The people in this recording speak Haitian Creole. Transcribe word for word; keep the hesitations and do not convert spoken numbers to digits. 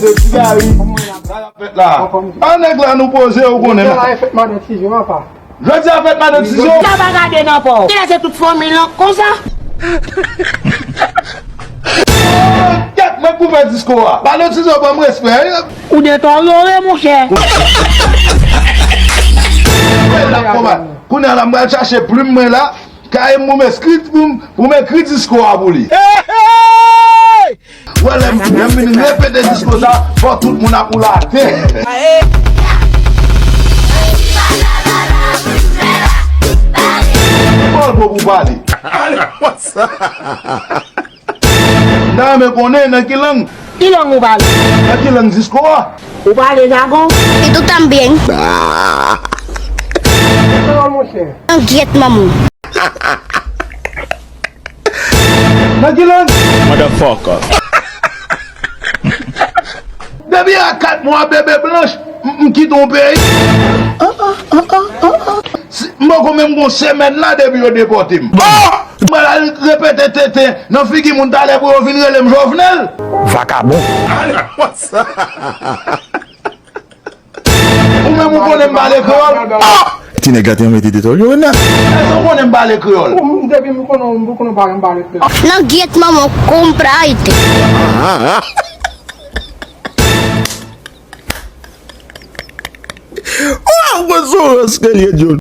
Ti Gary, sa k ap fèt la? A, nèg la, nou poze, ou konnen. Jodi a e fèt madan Tizo, papa. Jodi a fèt madan Tizo. Sa pa gade nan pa w. Kilè se tout fanmi lan konsa? Kèt, mwen pou fè disko a. Madan Tizo, ban m respè. Ou deteryore, monchè. Kounye a la, m pral chache plim mwen la. Kaye m pou m eskri, pou m, pou m ekri disko a pou li. Wè, lè m, lè m vin repete disko sa, fò tout moun ap woule atè. Pawòl bon pou pale. M ta renmen konnen nan ki lang. Ki lang ou pale? Nan ki lang disko a? Ou pale jagon? Y tú también. Nan gyèt manman w. Nan ki lang? Motherfucker. Depi a kat mwa, bebe blanch, m, m kite yon peyi. Si, m poko menm gon semèn la depi yo depòte m. Mwen al repete tenten nan figi moun talè pou yo vin rele m Jovenel. Vakabon. Ou menm ou konnen m pale kreyòl? Ah! Ti nèg la te mete deteryore nèt. Èske ou konnen m pale kreyòl? Depi m konnen, m konnen pale, m pale kreyòl. Nan gyèt manman w, comprende. Waw, mwen sou rans ke l ye, John.